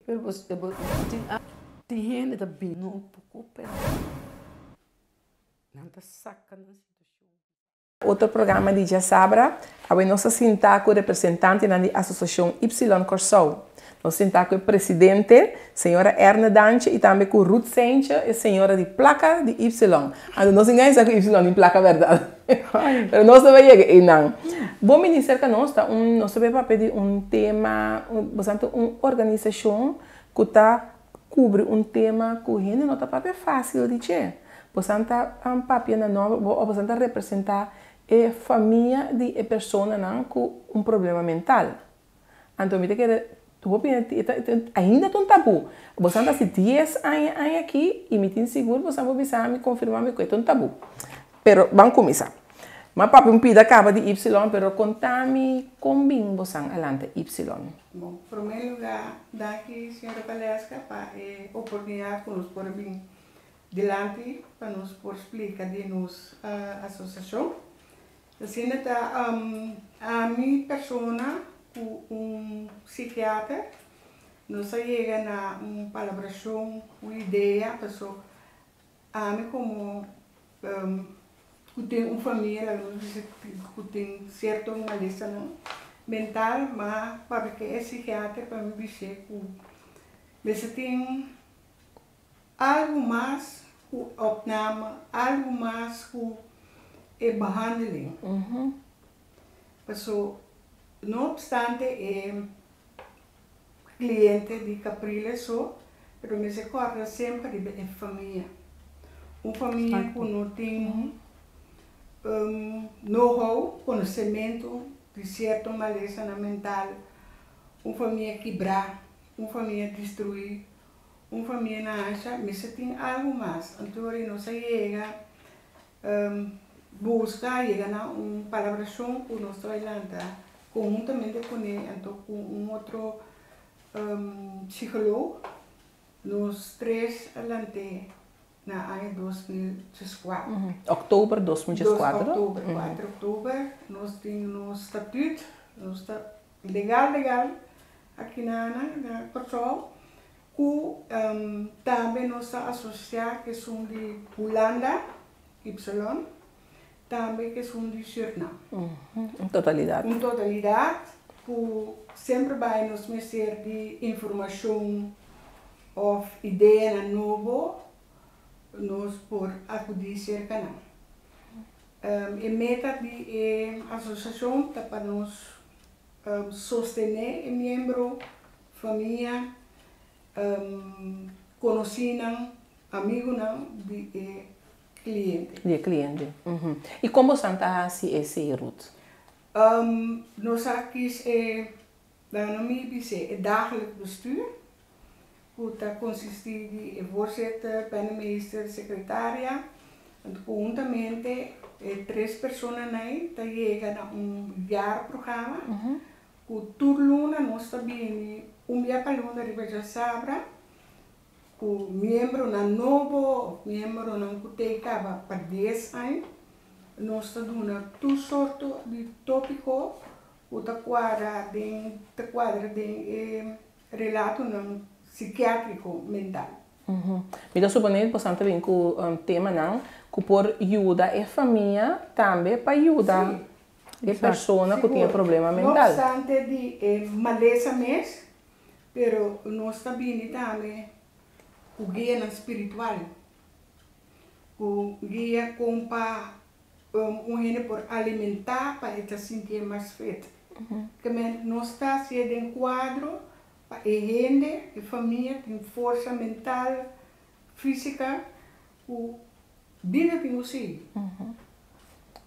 Pero bo bo tin tin hende ta bini no por koopera. Nan ta saka nan situashon. Otro programa di Djasabra, awe nos a sinta ku representantenan di Asosiashon Y Kòrsou. Nos sinta ku e presidente, señora Erna Dantje i tambe ku Ruth Seintje, e señora di plaka di Y. Anto nos tin gana di sa ku Y tin plaka bèrdat. Pero nos ta bai yega einan. Bon bini serka nos ta un nos ta bai papia di un tema, bastante un organisashon ku ta kubri un tema ku hende no ta papia fásil di dje. Bosan ta papia na nòmber òf bosan ta representá e famia di e personanan ku un problema mental. Anto mi ta kere hopi hende ta ainda ta un tabú. Bosan ta hasi dies aña aña aki i mi tin sigur bosan por bisa mi konfirmá mi ku e ta un tabú. Pero ban kuminsá. Mi a papia un pida kaba di Y pero konta mi kon bin bosan a lanta Y. Bon, promé lugá danki señora Valesca pa e oportunidat ku nos por a bin dilanti pa nos por splika di nos asosiashon. Asina ta ami persona ku un psikiater nos a yega na un palabrashon, un idea paso ami komo ku tin un famia laga nos bisa ku tin sierto malesanan mental ma papia ku e psikiater pa mi bis'é ku mester tin Algu mas ku opname, algu mas ku e behandeling. Paso, no obstante e kliente di Capriles so, pero mester kòrda semper riba e famia. Un famia ku no tin know-how, konosementu di sierto malesanan mental, un famia kibrá, un famia destruí, Un famia na Asha mester tin algu mas. Anto ora nos a yega buska, yega na un palabrashon ku nos ta bai lanta konhuntamente kuné anto ku un otro psikoloog. Nos tres a lant'é na aña 2014. Oktober 2014. Oktober, kuater oktober nos tin nos statut, nos ta Legal legal aki na na Kòrsou ku tambe nos ta asosiá ku esun di Hulanda, Y, tambe ku esun di Sürnam. Un totalidat. Un totalidat ku semper bai nos mester di informashon òf ideanan nobo nos por akudí serka nan. E meta di e asosiashon ta pa nos sostené e miembro, famia, konosínan, amigunan di e kliente. Di e kliente. I kon bosan ta hasi esei, Ruth? Nos a kis e, laga mi bis'é, e dagelijk bestuur, ku ta konsistí di e voorzitter, penningmeester, sekretaria. Anto konhuntamente e tres personanan ei ta yega na un jaarprogramma ku tur luna nos ta bini un bia pa luna riba djasabra ku miembronan nobo òf miembronan ku ta kaba pa dies aña. Nos ta duna tur sorto di tópiko ku ta kuadra den ta kuadra den e Relatonan sikiatriko mental. Mi ta suponé bosan ta bin ku temanan ku por yuda e famia tambe pa yuda e persona ku tin e problema mental. No opstante di e malesa mes, pero nos ta bini tambe ku guianan spiritual, ku guia kon pa Un hende por alimentá pa e ta sintié mas fit. Ke men nos ta hasié den kuadro pa e hende, e famia tin forsa mental, físika ku bida tin ku sigui.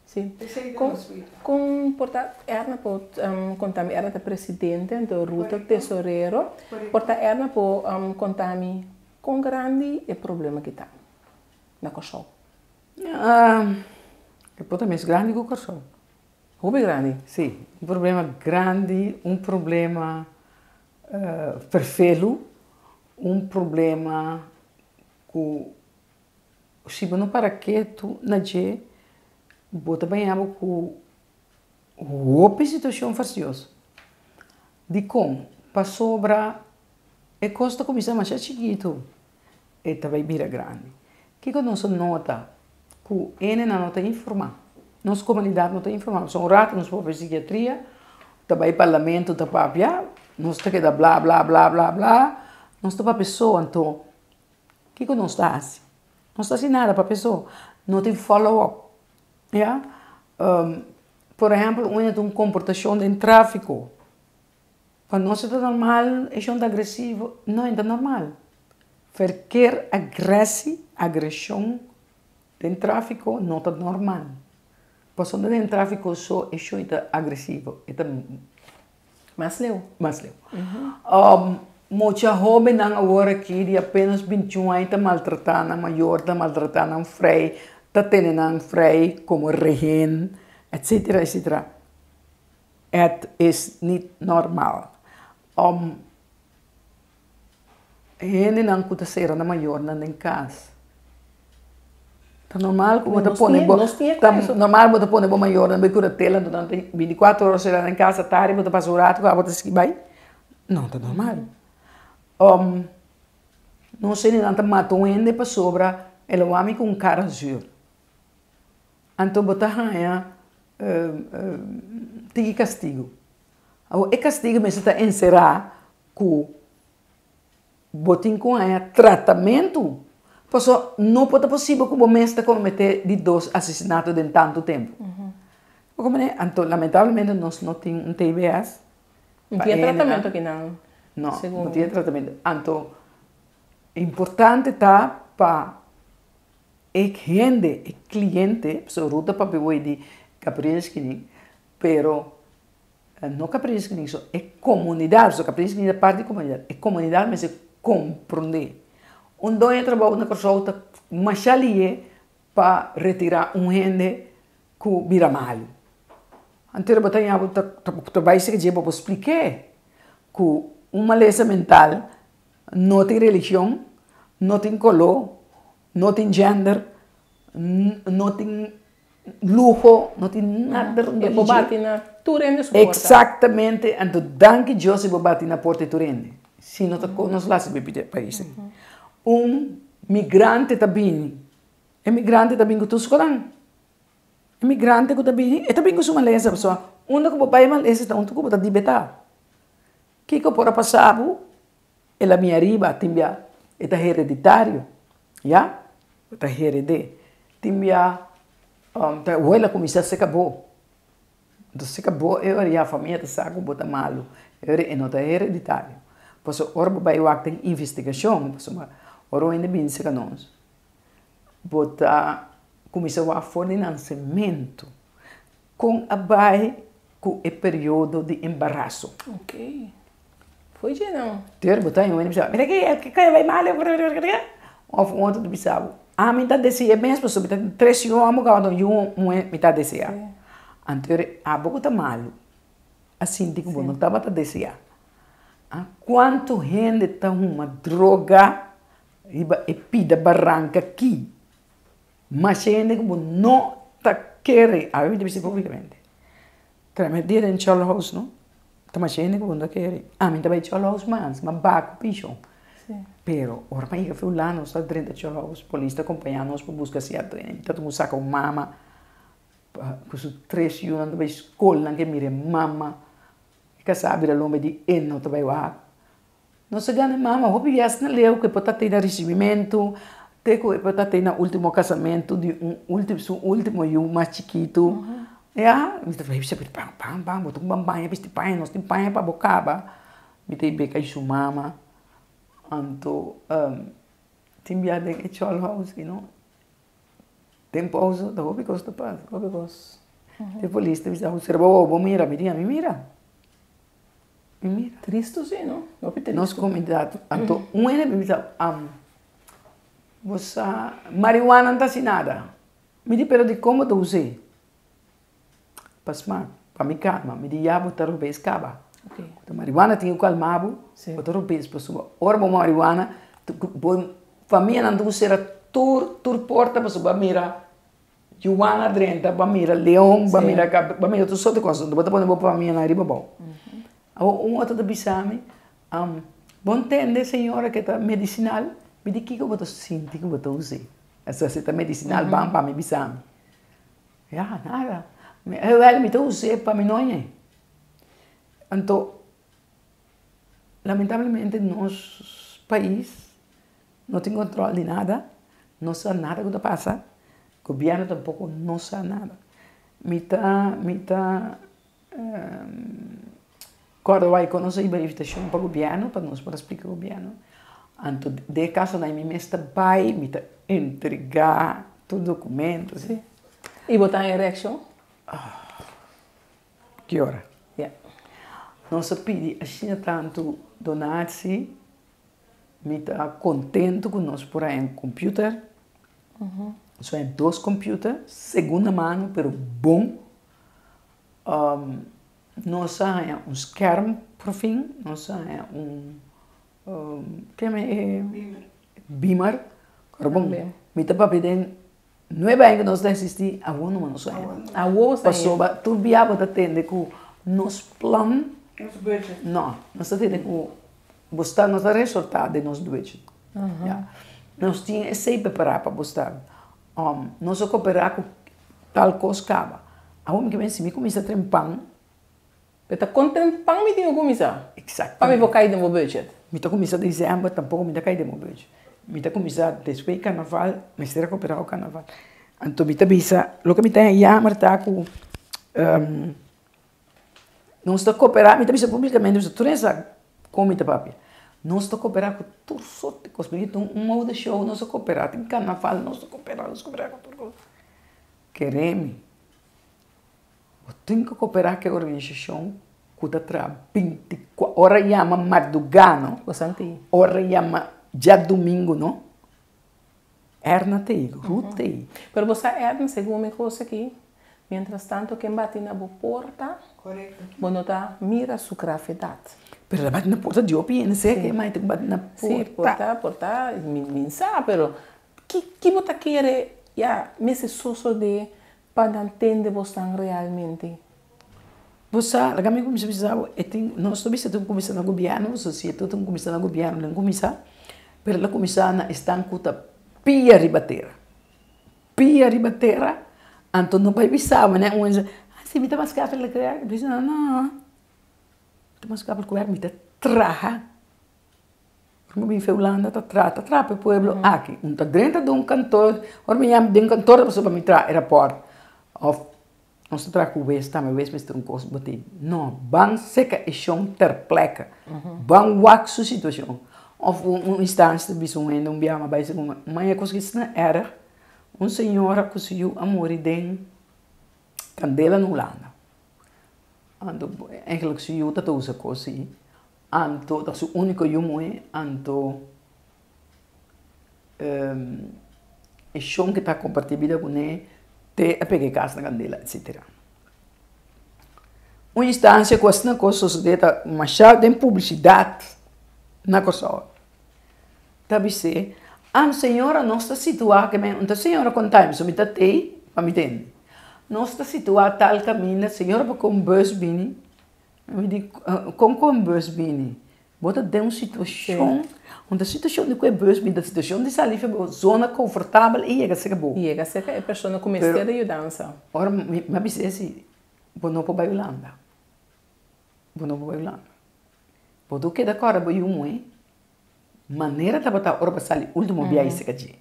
Sí. Esei ta nos meta. Kon por ta Erna por konta mi, Erna ta presidente anto Ruth ta tesorero, por ta Erna por konta mi kon grandi e problema ki ta na Kòrsou? E por ta mes grandi ku Kòrsou. Hopi grandi? Sí, un problema grandi, un problema ferfelu, un problema ku si bo no para ketu na dje, bo ta baña bo ku hopi situashon fastioso. Dikon? Pasobra. E kos ta kuminsá masha chikitu, e ta bai bira grandi. Kiko nos a nota? Ku hendenan no ta informá. Nos komunidat no ta informá. Pasobra un ratu nos papia sikiatria, ta bai parlamento ta papia, nos ta keda bla bla bla bla bla, nos ta papia so. Anto kiko nos ta hasi? Nos ta hasi nada papia so. No tin follow up, ya. Por ehèmpel, un hende tin un komportashon den tráfiko. Pa nos e ta normal, e shon ta agresivo, no e ta normal. Verkeer agressie, agreshon den trafiko no ta normal. Pasobra den trafiko so e shon ta agresivo, e ta Mas leu. Mas leu. Mucha hobennan awor aki di apenas bintiun aña ta maltratá nan mayor, ta maltratá nan frei, ta tene nan frei komo rehen, etsetera, etsetera. Het is niet normaal om hendenan ku ta sera nan mayornan den kas. Ta normal ku bo ta pone bo ta normal bo ta pone bo mayornan bai kura tela durante bintikuater ora sera nan kas atardi bo ta pasa un ratu ku abo ta sigui bai? No ta normal. Nos hendenan ta mata un hende pasobra el a wak mi ku un kara zuur. Anto bo ta haña tiki kastigu. Awor e kastigu mester ta enserá ku bo tin ku haña tratamentu, pasobra no por ta posibel ku bo mes ta kometé di dos asesinato den tantu tempu. Bo komprende? Anto lamentablemente nos no tin un TBS. No tin e tratamentu akinan? No, no tin e tratamentu. Anto importante ta pa E hende, e cliente, pasobra Ruth ta papia hoy di Caprinskyning, pero no Caprinskyning so, e comunidad, pasobra Caprinskyning ta parti di comunidad, e comunidad mester comprende. Un doño di trabou na Kòrsou ta masha lihe pa retira un hende ku bira malu. Anto bo ta ña bo ta bai serka dje bo por splik'é ku un malesa mental no tin religion, no tin koló, No tin gender, no tin luho, no tin nada rond di dje. E bo bati na tur hende su porta. Exactamente, anto danki Dios si bo bati na porta di tur hende. Si no ta kon nos lasi bibi den e pais aki. Un migrante ta bini, e migrante ta bini ku tur su koran. E migrante ku ta bini, e ta bini ku su malesa, pasobra unda ku bo bai e malesa ta unda ku bo ta dibetá. Kiko por a pasa bo? El a bin ariba, tin bia e ta hereditario, ya, bo ta hered'é. Tin bia ta wela kuminsá seka bo, anto seka bo e ora ya famia ta sa ku bo ta malu, e ora e no ta hereditario. Pasobra ora bo bai wak den investigashon, pasobra ora un hende bin seka nos, bo ta kuminsá wak for di nansementu Kon a bai ku e periodo di embaraso? Ok. Foi dje nan. Ter bo ta un hende bisa, mira ki e bai mal Of un otro ta bisa bo, ami ta desea mes pasobra mi ta tin tres yu homber ku awor yu muhe mi ta desea. Anto abo ku ta malu a sinti ku bo no tabata desea. Kuantu hende ta huma droga riba e pida baranka aki? Masha hende ku bo no ta kere, awe mi ta bisa públikamente, treme dia den Cholo House no, ta masha hende ku bo no ta kere, ami ta bai Cholo House mas, mi a bak ku penshon, pero ora mi a yega fulano nos ta drenta Cholo House, polis ta kompañá nos pa buska sierto hende, mi ta tuma saka un mama ku su tres yunan ta bai skol, nan ke mira e mama, e kasá a bira lomba di e no ta bai wak. Nos a gana e mama hopi bias na leu ku e por ta tei na risibimentu, te ku e por ta tei na ultimo kasamentu di un ultimo su ultimo yu mas chikitu. Ya, mi ta bisa ban ban ban bo ta ku ban baña bisti paña nos tin paña pa bo kaba. Mi ta beka i su mama anto tin bia den e chòl house you know den pouso ta hopi kos ta pasa. Hopi kos. E polis ta bisa bo bo bo mira mi di ami mira. Mi mira. Tristu si no? Hopi tristu. Nos comunidad anto un hende mi bisa bo sa marihuana no ta haci nada. Mi di pero dicon bo ta us'e? Pa smak, pa mi calma. Mi di ya bo ta robes caba. Cu marihuana tin cu calma bo, bo ta robes pasobra ora bo marihuana bo famianan ta cera tur tur porta pasobra bo a mira Juan a drenta pa mira leon, pa mira pa mira tur sorto di kos. Bo ta pone bo famia nan riba bou. Awor un otro ta bisa mi, Bo ntende, señora, ku ta medisinal? Mi di kiko bo ta sinti ku bo ta us'é? Esa si ta medisinal, ban pa mi bisa mi. Ya, nada. Wèl, mi ta us'é pa mi no hañ'é. Anto, lamentablemente nos pais no tin control di nada, no sa nada ku ta pasa, gobièrnu tampoko no sa nada. Mi ta, mi ta kòrda wak ku nos a hiba invitashon pa gobièrnu pa nos por a splika gobièrnu. Anto den e kasonan mi mes ta bai, mi ta entregá tur dokumento. I bo ta haña reakshon? Ki ora? Ya. Nos a pidi asina tantu donatie. Mi ta kontentu ku nos por haña un computer. Nos haña dos computer, segunda mano, pero bon. Nos a haña un skerm por fin. Nos a haña un, keme e? Beamer. Pero bon, mi ta papia den Nuebe aña ku nos ta eksistí, awor numa nos haña. Awor nos haña. Pasobra tur bia bo ta tende ku nos plan. Nos budget. No, nos ta tende ku bo sta, nos ta resortá den nos budget. Ya. Nos tin esei prepará pa bo sta. Nos a koperá ku tal kos kaba. Awor mi ke men si mi kuminsá trempan. Bo ta kon trempan mi tin ku kuminsá? Exactamente. Pa mi por kai den bo budget. Mi ta kuminsá desèmber, tampoko mi ta kai den bo budget. Mi ta kuminsá despues di karnaval, mester a koperá ku karnaval. Anto mi ta bisa, loke mi ta haña yamber ta ku nos ta koperá, mi ta bisa públikamente, mi bisa tur hende sa kon mi ta papia. Nos ta koperá ku tur sort di kos. Mi tin un mode show nos ta koperá, tin karnaval nos ta koperá, nos ta koperá ku tur kos. Kere mi. Bo tin ku koperá ku e organisashon ku ta traha bintikua ora yama mardugá no, ora yama djadumingu no, Erna ta ei, Ruth ta ei. Pero bo sa Erna, segun mi kos aki, mientras tanto ken bati na bo porta, bo no ta mira su gravedat. Pero el a bati na porta di hopi hende, sea ke mai ta bati na porta. Si, porta, porta, mi sa, pero ki bo ta kere ya mester sosode Pa nan tende bosnan realmente. Bo sa, laga mi kuminsá bisa bo, e tin, nos ta bisa tin ku kuminsá na gobièrnu, pasobra si e tur tin ku kuminsá na gobièrnu, nan kuminsá, pero el a kuminsá na esnan ku ta pia riba tera. Pia riba tera, anto no bai bisa bo, un hende bisa, ah si mi ta mas kafel di krea, mi bisa, no, mi ta mas kafel ku mi ta traha. Ora mi bin fe Hulanda ta traha, ta traha pa e pueblo aki. Un ta drenta den un kantor, ora mi yama den kantor ta pasobra mi traha e rapòrt. Òf nos ta traha ku wes tambe, wes mester un kos bo tin. No, ban seka e shon ter plekke. Ban wak su situashon. Òf un instansia ta bisa un hende un biaha mi a bai segun mi, e kos ki asina erg, un señora ku su yu a muri den kandela na Hulanda. Anto eigenlijk su yu ta ta usa kos ei. Anto ta su úniko yu muhé, anto e shon ku ta kompartí bida kuné te a pega e kas na kandela etsetera. Un instansia ku asina kos sosodé ta mashá den publisidat na Kòrsou. Ta bis'é, Am señora nos ta situá ke men, ta señora konta mi, so mi ta tei pa mi tende. Nos ta situá tal kaminda, señora por kon bùs bini? Mi di, Kon ku un bus bini? Bo ta den un situashon, un ta situashon di ku e bus bini, ta situashon di sali for bo zona konfortabel i yega serka bo. Yega serka e persona ku mester di yudansa. Ora mi a bisa esei, bo no por bai Hulanda. Bo no por bai Hulanda. Bo tur keda kòrda bo yu muhé manera tabata ora bo a sali ultimo biahe serka dje.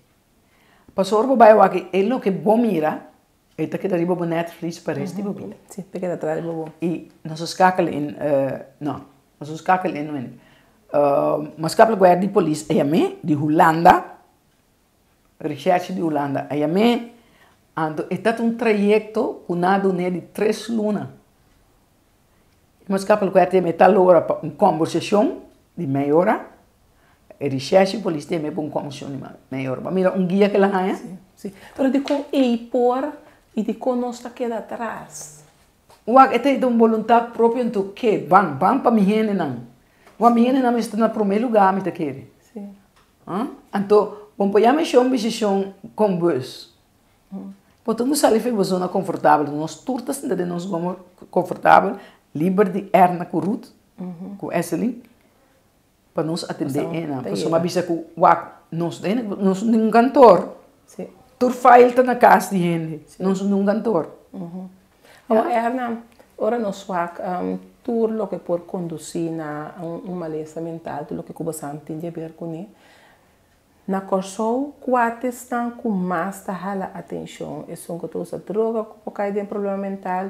Pasobra ora bo bai awor e loke bo mira E ta keda riba bo netvlies pa rest di bo bida. Si, ta keda tras riba bo. I nos a skakel in, no, nos a skakel in wen. Maatschappelijk werk di polis a yam'é, di Hulanda, recherche di Hulanda a yam'é, anto e ta un trayekto ku nan a dun'é di tres luna. E maatschappelijk werk ta yam'é tal ora pa un kombersashon di mei ora, e recherche di polis ta yam'é pa un kombersashon di mei ora. Bo a mira un guia ku el a haña? Si, si. Pero dikon ei por i dikon nos ta keda atras? Wak, e ta un boluntat propio anto ke? Ban, ban pa mi hendenan. Wak, mi hendenan mester na promé lugá mi ta kere. Si. Anto, bo por yama e shon bishishon kon bus. Bo ta no sali for bo zona konfortabel. Nos tur ta sinta den nos goma konfortabel, liber di Erna ku Ruth, ku Esselin. Pa nos atendé enan. Pasobra mi a bisa ku wak nos nos no tin un kantor. Tur file ta na kas di hende. Nos no tin un kantor. Awor Erna, ora nos wak tur loke por kondusí na un malesa mental, tur loke ku bosan tin di haber kuné, Na Kòrsou, kua ta esnan ku mas ta hala atenshon? Esun ku ta usa droga ku por kai den problema mental,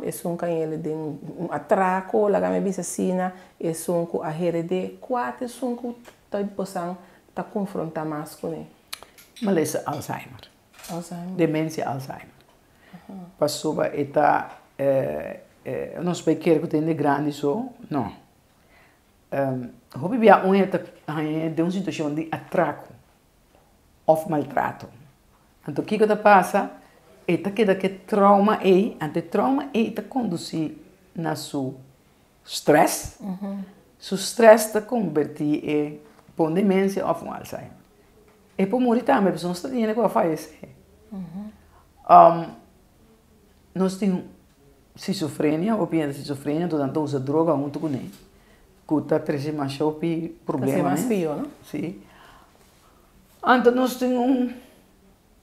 esun ku a yele den un atrako, laga mi bisa asina, esun ku a hered'é. Kua ta esun ku ta bosan ta konfrontá mas kuné? Malesa Alzheimer. Alzheimer. Demensia Alzheimer. Pasobra e ta, nos por kere ku ta hende grandi so, no. Hopi bia un hende ta haña den un situashon di atrako òf maltrato. Anto kiko ta pasa? E ta keda ku e trauma ei, anto e trauma ei ta kondusí na su strès, su strès ta kombertí e pa un demensia òf un Alzheimer. E por muri tambe, pasobra nos ta tin hende ku a fayesé. Nos tin Schizofrenia, hopi hende schizofrenia anto nan ta usa droga hunto kuné ku ta trese masha hopi problema mes. Ta ser mas pió, no? Si. Anto nos tin un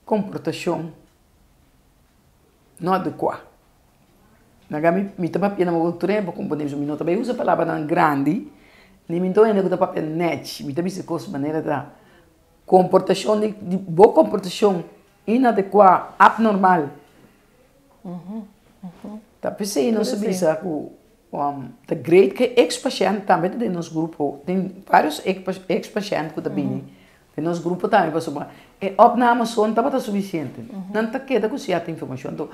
komportashon no adekuá. Naga mi mi ta papia na bo tur hende por komprendé mi no ta bai usa palabranan grandi ni mi no ta hende ku ta papia nèchi mi ta bisa kos manera ta komportashon di bo komportashon inadekuá abnormal. Ta p'esei nos a bisa ku ta great ku e eks pashènt tambe ta den nos grupo. Tin vários eks pashènt ku ta bini den nos grupo tambe pasobra e opname so no tabata sufisiente. Nan ta keda ku sierto informashon. Anto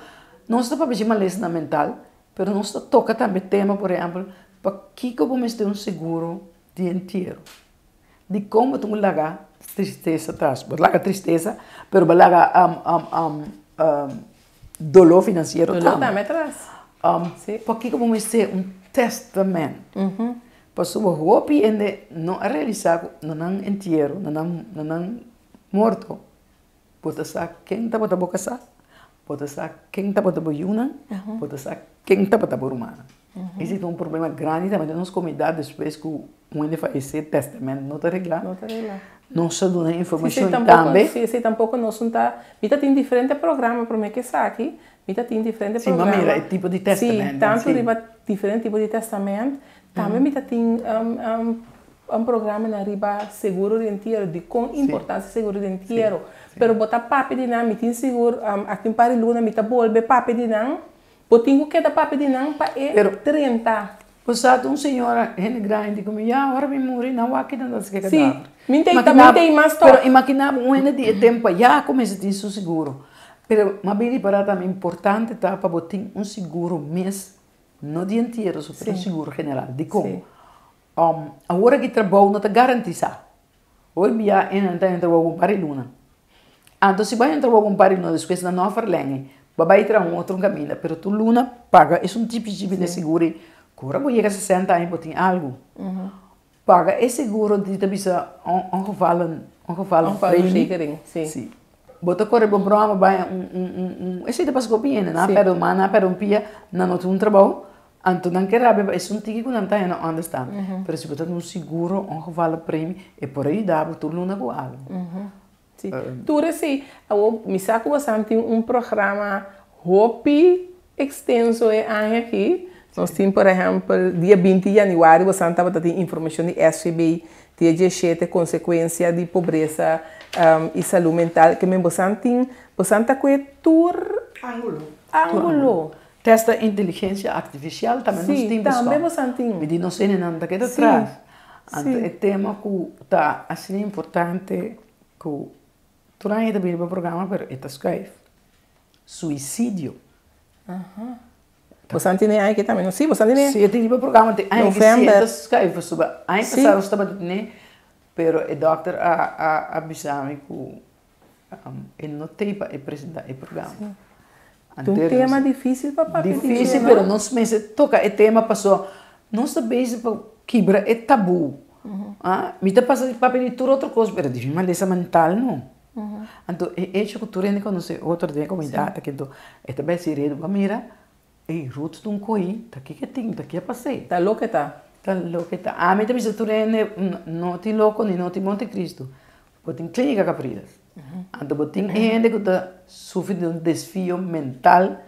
nos ta papia dje malesnan mental, pero nos ta toka tambe tema, por ehèmpel, pakiko bo mester un seguro di entiero? Dikon bo tin ku laga tristesa tras? Bo laga tristesa, pero bo laga doló finansiero tambe. Doló tambe tras. Pakiko bo mester un tèstamènt? Pasobra hopi hende no a realisá ku na nan entiero, na nan morto, bo ta sa ken tabata bo kasá, bo ta sa ken tabata bo yunan, bo ta sa ken tabata bo rumannan. Esei ta un problema grandi tambe den nos komunidat despues ku un hende fayesé tèstamènt no ta reglá. No ta reglá. Nos a duna informashon tambe. Si, si tampoko nos no ta, mi ta tin diferente programa promé ku esaki, mi ta tin diferente programa. Si, mi a mira e tipo di tèstamènt. Si, tantu riba diferente tipo di tèstamènt, tambe mi ta tin un programanan riba seguro di entiero, dikon importansia seguro di entiero. Pero bo ta papia di nan, mi tin sigur aki un par di luna mi ta bolbe papia di nan. Bo tin ku keda papia di nan pa e 30. Bo sa ta un señora hende grandi ku mi, ya ora mi muri nan wak kinan ta seke kadaver. Si, mi ta mas tòg. Pero imaginá bo un hende di e tempu ayá kuminsá tin su seguro. Pero m'a bin ripará tambe importante ta pa bo tin un seguro mes, no di entiero so, pero un seguro general. Dikon? Awor aki trabou no ta garantisá. Hoy bia e nan ta entra wou un par di luna. Anto si bo a entra wou un par di luna despues nan no a verlenge, bo a bai traha un otro caminda, pero tur luna paga esun chipi chipi den seguro ei, cu ora bo yega sesenta aña bo tin algo. Paga e seguro di ta bisa ongevallen, ongevallen premie. Si. Bo ta kore bo broma bai un un un esei ta pasa ku hopi hende, nan a pèrdè un man, nan a pèrdè un pia, nan no tin un trabou, anto nan ke rabia pa esun tiki ku nan ta haña nan ònderstan. Pero si bo ta un siguro ongevallenpremie e por a yuda bo tur luna ku algu. Si, tur esei. Awor mi sa ku boso tin un programa hopi ekstenso e aña aki. Nos tin por ehèmpel dia 20 yanüari boso tabata tin informashon di SVB, dia 17 konsekuensia di pobresa i salú mental. Ke men boso tin, boso ta kue tur Ángulo. ángulo. Testa inteligensia artifisial tambe nos tin paskò. Tambe boso tin. Mi di nos hendenan ta keda tras. Anto e tema ku ta asina importante ku tur aña ta bini pa programa pero e ta skuif, suisidio. Boso tene aña aki tambe no? Si boso tene. Si e tin riba programa te aña aki si e ta skuif pasobra aña pasado nos tabata tene pero e dòkter a a bisa mi ku e no tei pa e presenta e programa. Ta un tema difícil pa papia di dje, no? Difícil, pero nos mester toca e tema pasobra nos ta bezig pa kibra e tabú. Mi ta pasa di papia di tur otro cos, pero di mi malesa mental no. Anto e hecho cu tur hende conoce otro den e comunidad ta kendo e ta bay si redu pa mira, ey Ruth ta un cohi, ta kiko e tin, ta ke a pas'é? Ta loke ta. Ta loke ta. Ami ta bisa tur hende no tin loko ni no tin Montecristo. Bo tin Clínica Capriles. Anto bo tin e hende ku ta sufri di un desvio mental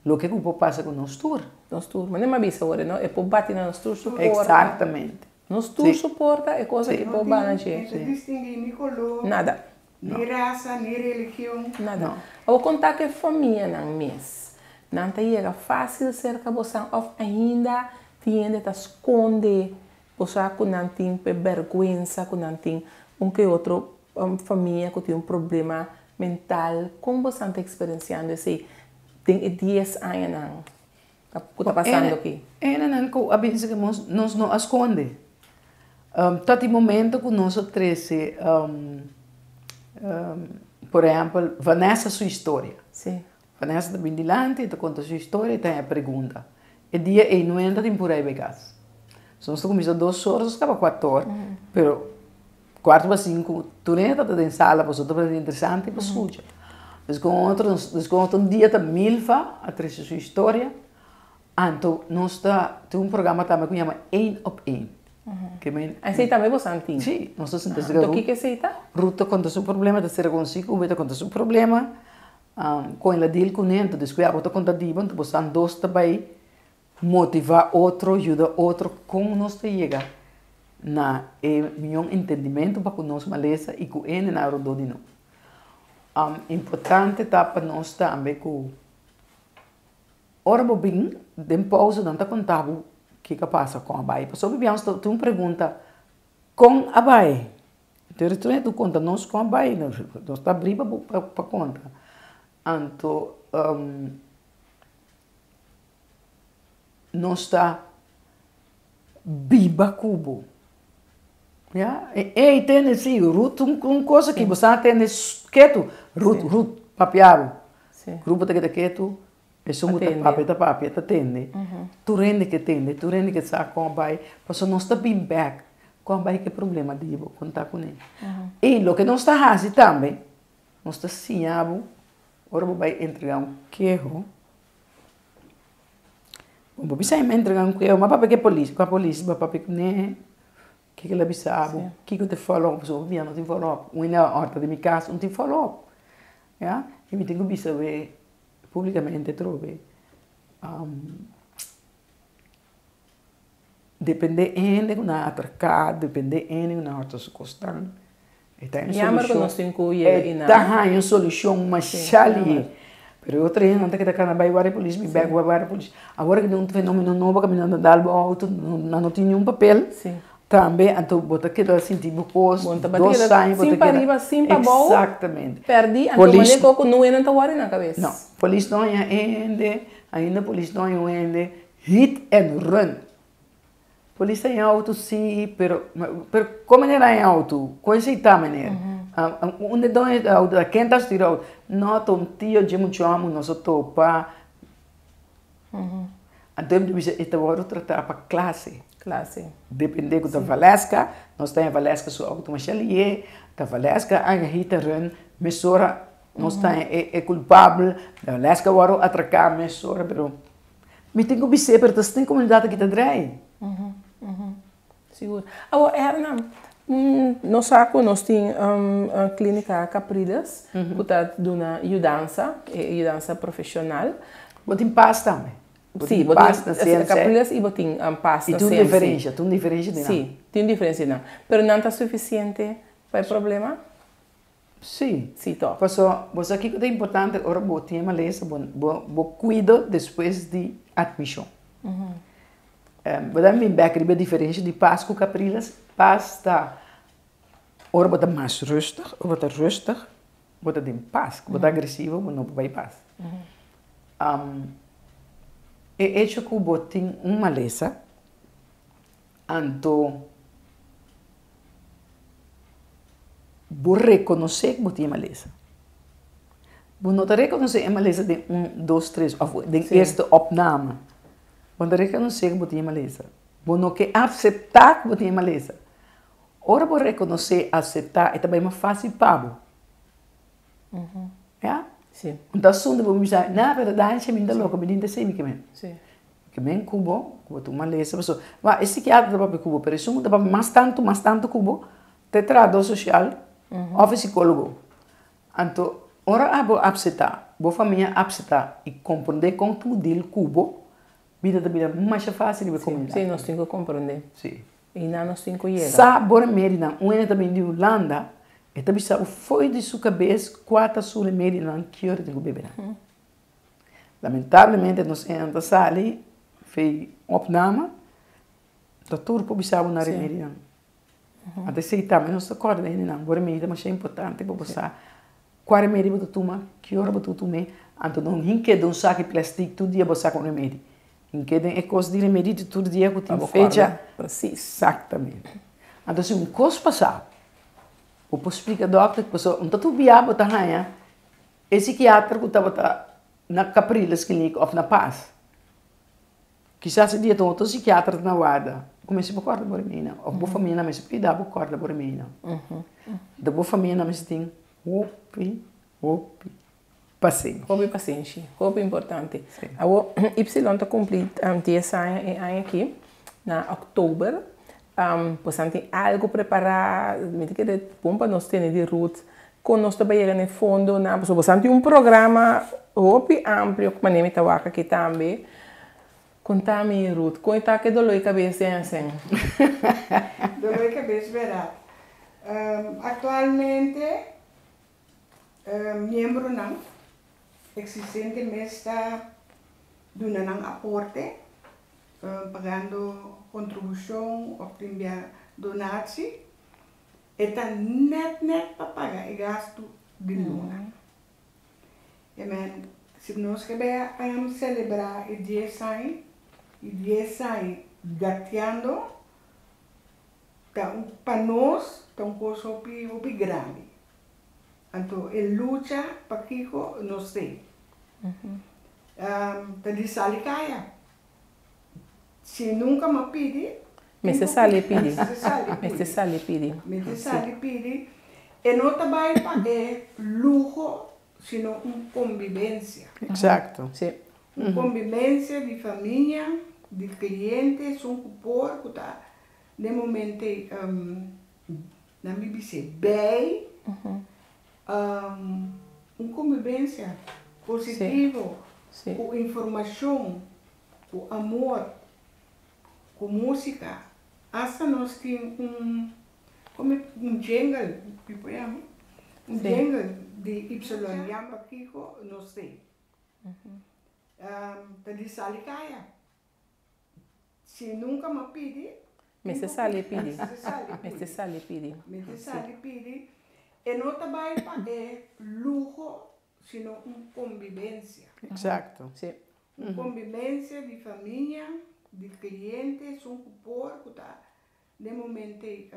loke ku por pasa ku nos tur. Nos tur. Manera mi a bisa awor, no? E por bati na nos tur su porta. Exactamente. Nos tur su porta e cosa ki por bana dje. No tin distingui ni color. Nada. Ni rasa, ni religion. Nada. Awor konta ku e famianan mes. Nan ta yega fásil serka bosan òf ainda tin hende ta skonde bosa ku nan tin pe bèrgwensa ku nan tin un ke otro famia ku tin un problema mental. Kon bosan ta eksperensiando esei den e dies añanan ku ta pasando aki? E hendenan ku a bisa ku nos no a skonde. Ta tin momento ku nos a trese por ehèmpel Vanessa su historia. Vanessa ta bin dilanti e ta konta su historia e ta haña pregunta. E dia ei no hende ta tin purá bai kas. So nos ta kuminsá dos ora nos kaba kuater ora pero kuarto pa sinku tur hende tabata den sala pasobra tabata interesante pa skucha. Despues otro despues otro dia ta Milva a trese su historia anto nos ta tin un programa tambe ku yama Eén op Eén. Ke men. Esei tambe boso a tin? Si, nos ta sinta Anto kiko esei ta? Ruth ta konta su problema, ta sera kon si ku ta konta su problema. Kon el a deal kuné, anto despues abo ta konta di bo, anto boso dos ta bai motivá otro, yuda otro kon nos ta yega na e mion entendimentu pa ku nos malesa i ku hende nan rondó di nos. Importante ta pa nos tambe ku ora bo bin den pousa nan ta konta bo kiko a pasa, kon a bai. Pasobra biaha nos ta tin un pregunta, kon a bai? Entonces tu tu konta nos kon a bai, nos ta abrí pa pa konta. Anto nos ta biba ku bo. Ya, ey tende si, Ruth un cosa ki bo sa tende ketu, Ruth, Ruth papia bo. Grupo ta keda ketu, esun ku ta papia ta papia ta tende. Tur hende ke tende, tur hende ke sa kon a bai, pasobra nos ta bin bek, kon a bai ku e problema di bo, kon ta kuné. I loke nos ta hasi tambe, nos ta siña bo ora bo bai entrega un keho. Bo bisa mi entrega un keho, ma papia ku e polis, kua polis bo a papia kuné, kiko el a bisa bo, kiko ta follow up, pasobra mi no tin follow up, un hende a òrta di mi kas, no tin follow up, ya, i mi tin ku bisa bo publikamente atrobe, depende e hende ku nan a atraká, depende e hende ku nan a òrta su kosnan, E ta Jammer ku nos tin ku yega i nan. E ta haña un solushon masha lihe. Pero e otro hende nan ta keda kana bai wara e polis, mi bek bai wara e polis. Awor aki tin un fenomeno nobo kaminda nan ta dal bo outo, nan no tin niun papel. Tambe anto bo ta keda sinti bo kos dos aña bo ta keda. Sin pa riba, sin pa bou. Exactamente. Pèrdí, anto manera ku no hende ta wòri nan kabes. No, polis no haña hende, ainda polis no haña un hende hit and run. Polis ta en auto si, pero pero kon manera en auto? Kon esei ta meneer? Unda e doño di auto ta? Ken ta stuur auto? No, ta un tio dje muchu amo nos a topa. Anto mi ta bisa e ta wòrdu tratá pa klase. Klase. Depende ku ta Valeska, nos ta en Valeska su auto masha lihe, ta Valeska a hit and run mesora nos ta e kulpabel, Valeska wòrdu atraká mesora pero. Mi tin ku bis'é, pero ta sin komunidat aki ta drei. Sigur. Awor Erna, nos sa ku nos tin Klínika Capriles ku ta duna yudansa, e yudansa profeshonal. Bo tin pas tambe. Si, bo tin Capriles i bo tin pas na CMC. I tin un diferensha, tin un diferensha di nan. Si, tin un diferensha di nan. Pero nan ta sufisiente pa e problema? Sí. Sí tòg. Paso bo sa kiko ta importante ora bo tin e malesa, bo bo kuido despues di atmishon. Bo ta bin bèk riba e diferensha di Pas ku Capriles. Pas ta ora bo ta mas rustig, ora bo ta rustig, bo ta den pas. Ku bo ta agresivo bo no por bai pas. E echo ku bo tin un malesa, Anto bo rekonosé ku bo tin e malesa. Bo no ta rekonosé e malesa den un, dos, tres òf den eerste opname. Bo no ta rekonosé ku bo tin e malesa. Bo no ke aseptá ku bo tin e malesa. Ora bo rekonosé, aseptá, e ta bai mas fásil pa bo. Ya? Sí. Un ta asuntu bo bisa, na, pero Dansha mi ta loko, mi tin ta semi ke men. Sí. Ke men ku bo, ku bo ta un malesa, pasobra wak e sikiatra ta papia ku bo, pero esun ku ta papia mas tantu, mas tantu ku bo, ta e trahadó sosial òf e sikólogo. Anto, ora abo apseptá, bo famia apseptá i komprondé kon tur deal ku bo, bida ta bira masha fásil riba e komunidat. Sí, nos tin ku komprondé. Sí. I nan nos tin ku yega. Sa bo remedinan. Un hende ta bini di Hulanda, e ta bisa bo fo'i di su kabes kua ta su remedinan ki ora e tin ku bebe nan. Lamentablemente nos hende ta sali fei opname, ta tur por bisa bo nan remedinan. Anto esei tambe nos ta kòrda hendenan, bo remedi ta masha importante pa bo sa kua remedi bo ta tuma, ki ora bo ta tum'é, anto no hink'é den un saki plastic tur dia bo saka un remedi, hink'é den e kos di remedi di tur dia ku tin fecha. Exactamente. Anto si un kos pasa, bo por splika dòkter pasobra un ta tur bia bo ta haña e sikiatra ku tabata na Capriles Kliniek òf na Paz. Kisas e dia ta un otro sikiatra ta na warda, bo mester por kòrda bo remedinan òf bo famianan mester por yuda bo kòrda bo remedinan. Anto bo famianan mester tin hopi, hopi pasenshi. Hopi pasenshi, hopi importante. Awor, Y ta kumpli dies aña e aña aki na òktober. Pues nan tin algu prepará, mi ta kere bon pa nos tene di Ruth kon nos ta bai yega na e fondonan, pasobra boso tin un programa hopi amplio ku manera mi ta wak aki tambe. Konta mi Ruth, kon e ta ku e doló di kabes den asen? Doló di kabes bèrdat. Aktualmente miembronan eksistente mes ta duna nan aporte pagando kontribushon òf tin bia donatsi. E ta nèt nèt pa paga e gastu di luna. E men, si nos ke bai a selebrá e dies aña, e dies aña gateando, ta un, pa nos ta un kos hopi, hopi grandi. Anto e lucha pakiko nos tin. Ta di sali kaya. Si nunka m'a pidi. Mester sali pidi. Mester sali pidi. Mester sali pidi. E no ta bai pa e luho, sino un kombibensia. Exacto. Si. Un kombibensia di famia, di kliente, esun ku por ku ta den momento ei nan mi bis'é bei. Un kombibensia positivo, ku informashon. Ku amor, ku músika, asta nos tin un, komo un jingle, mi por yama? Un jingle di Y yama Kiko nos tin. Ta di sali kaya. Si nunka m'a pidi. Mester sali pidi. Mester sali pidi. Mester sali pidi. E no ta bai pa e luho sino un kombibensia. Exacto. Si. Un kombibensia di famia, di kliente, esun ku por ku ta den momento ei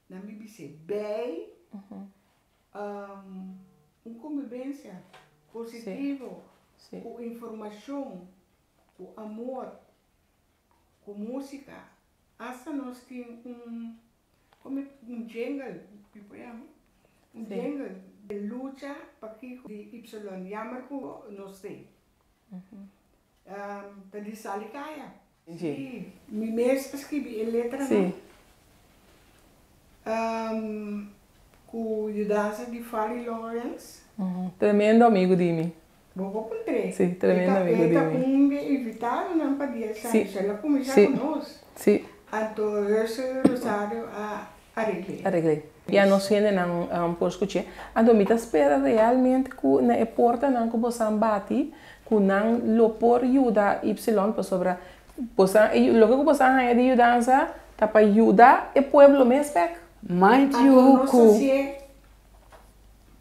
nan mi bis'é bei, un kombibensia positivo, ku informashon, ku amor, ku músika. Asta nos tin un Come un jingle, mi por yama? Un jingle. E lucha pakico di Y jammer cu nos tin. Ta di sali caya. Si, mi mes a scribi e letranan. Cu yudansa di Farley Lawrence. Tremendo amigo di mi. Bo por puntr'é. Si, tremendo amigo di mi. E ta un di e invitadonan pa dia esaki. Si. El a kuminsá Si. ku nos. Si. Anto Russell Rosario a aregl'é. Aregl'é. Ya nos hendenan por skuch'é. Anto mi ta spera realmente ku na e portanan ku bosan bati, ku nan lo por yuda Y pasobra bosan, loke ku bosan haña di yudansa ta pa yuda e pueblo mes bèk. Mind Anto you nos ku. hasié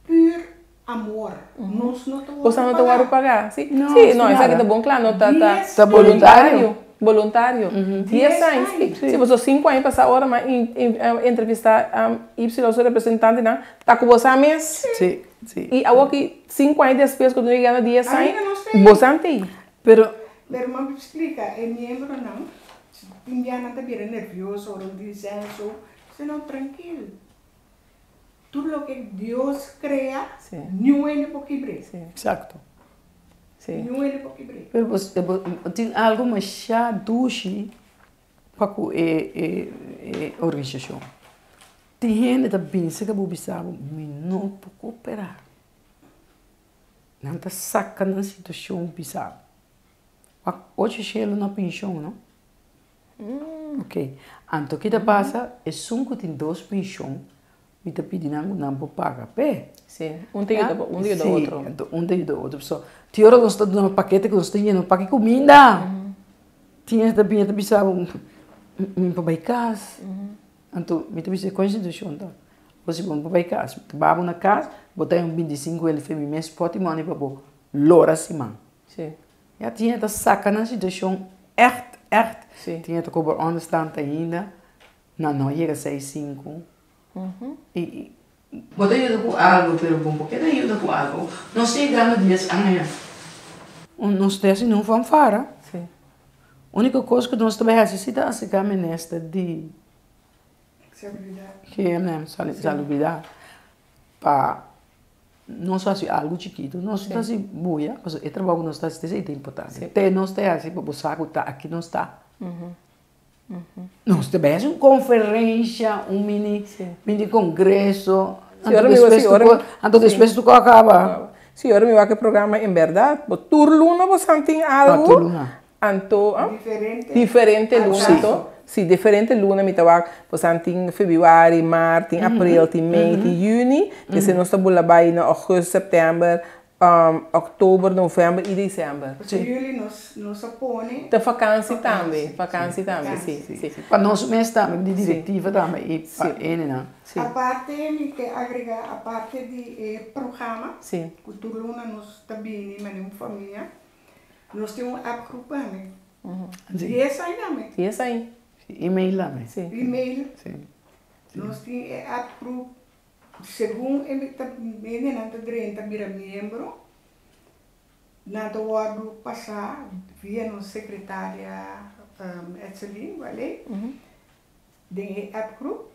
Pur amor. Nos no ta Boso no ta wòrdu wòrdu pagá. pagá. Si, No, si, no, nada. esaki ta bon kla, no ta, ta Dies Ta boluntario. Boluntario. 10 Dies aña, aña. si. Si, boso 5 aña pasá ora mi a entrevistá Y su representantenan, ta ku boso a mes. Si, si. I awor ki 5 aña despues ku nos yega na 10 aña, Ainda nos ta ei. boso ta ei. Pero. Pero mi a splika e miembronan, tin bia nan ta bira nervioso ora un disenso, si no, trankil. Tur loke Dios crea, niun hende por kibr'é. Exacto. Niun hende por kibr'é. Pero bo tin algu masha dushi pa ku e e organisashon. Tin hende ta binse ku bo bisa bo, mi no por koperá. Nan ta saka nan situashon bisa bo. Wak ocho shelu na penshon no. Ok, anto ki ta pasa esun ku tin dos penshon mi ta pidi nan ku nan por paga p'e. Si, un ta yuda un ta yuda otro. Si, anto un ta yuda otro. So, tin ora nos ta duna pakete ku nos ta yena un paki kuminda. Tin hende ta bini ta bisa bo mi por bai kas. Anto mi ta bisa kon situashon ta? Bo si bo no por bai kas, mi ta baha bo na kas, bo ta un bintisinku el fe mi mes pòti moni pa bo lora siman. Si. Ya tin hende ta saka nan situashon ègt, ègt. Si. Tin hende ta kobra ònderstant ainda, nan no a yega seis sinku. I bo ta yuda ku algu, pero bo no por keda yuda ku algu. Nos ta yegando dies aña. Nos ta hasi un fanfara. Si. Úniko kos ku nos ta bai hasi si ta aserká minister di Salubridad. Salubridad pa nos hasi algu chikitu. Nos no ta hasi buya, pasobra e trabou ku nos ta hasi esei ta importante. Te nos ta hasi pa bo sa ku ta aki nos ta. Nos ta bai hasi un konferensha, un mini mini kongreso. Anto despues tur kos a kaba. Si, ora mi wak e programa en bèrdat, bo tur luna bo san tin algu. Tur luna. Anto, Diferente. Diferente luna anto. Si, diferente luna mi ta wak, bo san tin febrüari, mart, tin april, tin mei, tin yüni. Despues nos ta bula bai na augustus, sèptèmber, òktober, novèmber i desèmber. Pasobra yüli nos nos a pone. Ta fakansi tambe, fakansi tambe, si, si. Pa nos mes tambe, di direktiva tambe i pa hendenan. Si. Aparte mi ke agregá, aparte di e programa ku tur luna nos ta bini manera un famia. Nos tin un app groep tambe. Dies aña tambe. Dies aña. Email tambe. Si. Email. Si. Nos tin e app groep segun e ta hendenan ta drenta bira miembro nan ta wòrdu pasá via nos sekretaria Etseline Wale den e app groep.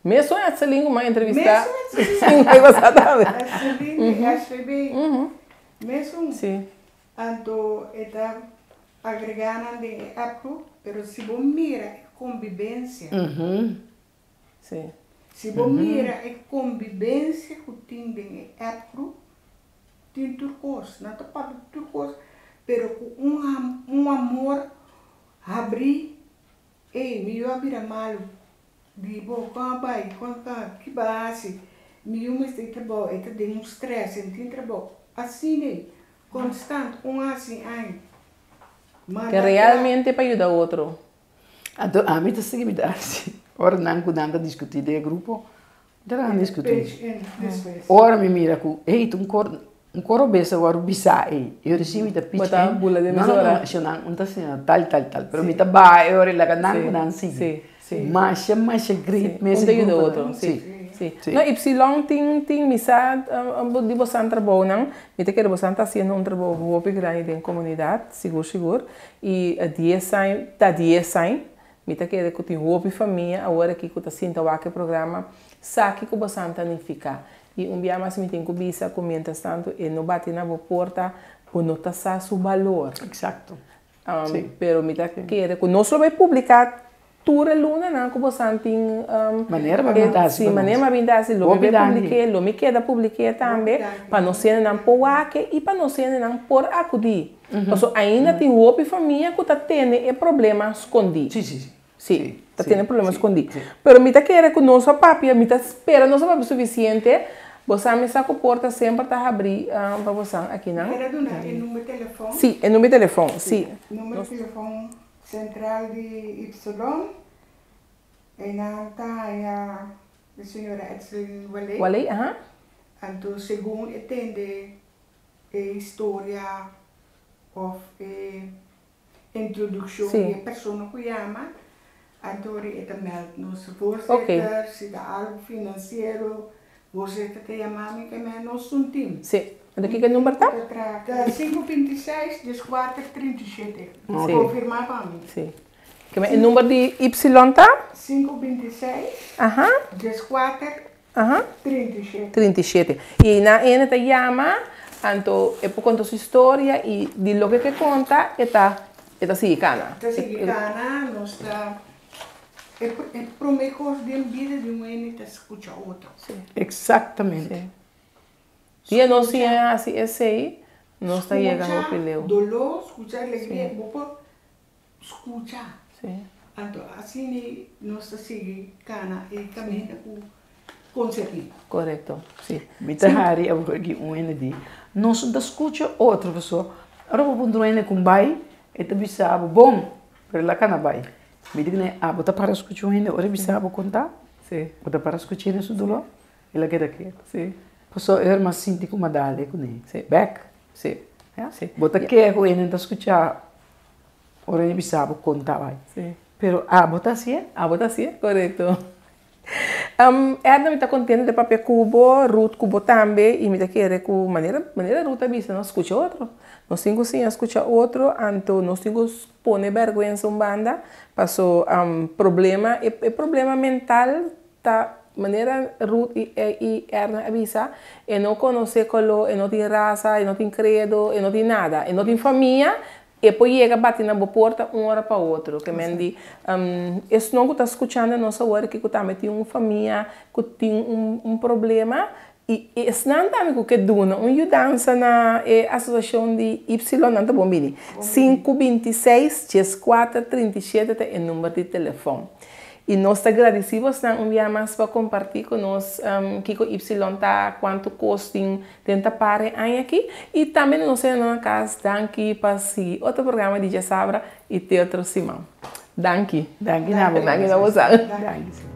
Mesun Etseline ku mi a entrevistá. Mesun Etseline. Sin pasá tambe. Etseline di SVB. Mesun. Si. Anto e ta agregá nan den e app groep, pero si bo mira e kombibensia. Si. Si bo mira e kombibensia ku tin den e app groep, tin tur kos. Nan ta papia tur kos, pero ku un un amor habrí. Ey, mi yu a bira malu. Di bo, kon a bai? Kon ta? Ki bo a hasi? Mi yu mester trabou, e ta den un stress, e no tin trabou. Asina ei, konstant, un hasi aña. Manda Ke realmente pa yuda otro. Anto ami ta sigui mi ta hasi. Ora nan ku nan ta diskutí den e grupo, mi ta laga diskutí. Ora mi mira ku, ey, ta un kor, un kor obes a wòrdu bisá ey. E ora si mi ta pichi. Bo ta bula den No, no, mesora. no, nan un ta asina tal, tal, tal. Pero mi ta baha e ora i laga nan ku nan sigui. Masha, masha great mes Un ta yuda grupo otro. nan. Si, Si. si. No, Y tin, tin mi sa di bosan trabounan. Mi ta kere bosan ta hasiendo un trabou hopi grandi den komunidat, sigur, sigur. I dies aña, ta dies aña. Mi ta kere ku tin hopi famia awor aki ku ta sinta wak e programa sa kiko bosan ta nifiká. I un bia mas mi tin ku bisa ku mientras tantu e no bati na bo porta, bo no ta sa su balor. Eksakto. Pero mi ta kere ku nos lo bai publiká tur e lunanan ku bosan tin. Manera bo a bin ta hasi. Si, manera mi a bin ta hasi. Lo mi bai publik'é, lo mi keda publik'é tambe pa nos hendenan por wak i pa nos hendenan por akudí. Pasobra ainda tin hopi famia ku ta tene e problema skondí. Si, si, si. Si, ta tene problema skondí. Pero mi ta kere ku nos a papia, mi ta spera nos a papia sufisiente. Bo sa mi sa ku porta semper ta habrí pa bosan akinan. Mi kere duna e number telefòn. Si, e number telefòn, si. Number telefòn sentral di Ypsilon, einan ta haña e señora Edselyn Waley. Waley, aha. Anto segun e tende e historia òf e Introdukshon di e persona ku yama, anto ora e ta mèld nos voorzitter, si ta algu finansiero, voorzitter ta yama mi ke mèld nos un tim. Sí. Anto kiko e number ta? Ta sinku binti seis, dies kuater, trinta i shete. Konfirmá pa mi. Sí. Ke e number di Y ta? 526. Aha. 14. Aha. 37. 37. I na ene ta yama. Anto e por konta su historia i di loke ke konta e ta e ta sigui kana. E ta sigui kana, nos ta e e prome kos den bida di un hende ta skucha otro. Exactamente. Dia nos siña hasi esei, nos ta yega hopi leu. Skucha doló, skucha alegria, bo por skucha. Anto asina nos ta sigui kana e kaminda ku konserní. Korekto, si. Mi ta hari awor aki un hende di, nos no ta skucha otro pasobra ora bo puntra un hende kon bai, e ta bisa bo bon, pero el a kana bai. Mi di kuné, abo ta para skucha un hende ora e bisa bo kon ta? Bo ta para skucha hende su doló? El a keda ketu. Pasobra e herman sinti ku madale kuné. Bèk. Bo ta kere ku hende ta skucha ora e bisa bo kon ta bai. Pero abo ta hasié. Abo ta hasié, korekto. Erna, mi ta kontento di papia ku bo, Ruth ku bo tambe, i mi ta kere ku manera manera Ruth a bisa nos skucha otro. Nos tin ku siña skucha otro, anto nos tin ku pone bèrgwensa un banda, paso problema e problema mental Ta manera Ruth i i Erna a bisa, e no konosé koló, e no tin rasa, e no tin kredo, e no tin nada, e no tin famia, e por yega bati na bo porta un ora pa otro. Ke men di, esnan ku ta skuchando nos awor aki ku tambe tin un famia ku tin un un problema, i esnan tambe ku ke duna un yudansa na e asosiashon di Y, nan ta bon bini. Sinku 26, 14, 37 ta e number di telefòn. I nos ta gradisí bosnan un bia mas pa kompartí ku nos kiko Y ta, kuantu kos tin den ta para e aña aki. I tambe na nos hendenan na kas, danki pa sigui otro programa di Djasabra i te otro siman. Danki. Danki na bo. Danki na bosan. Danki.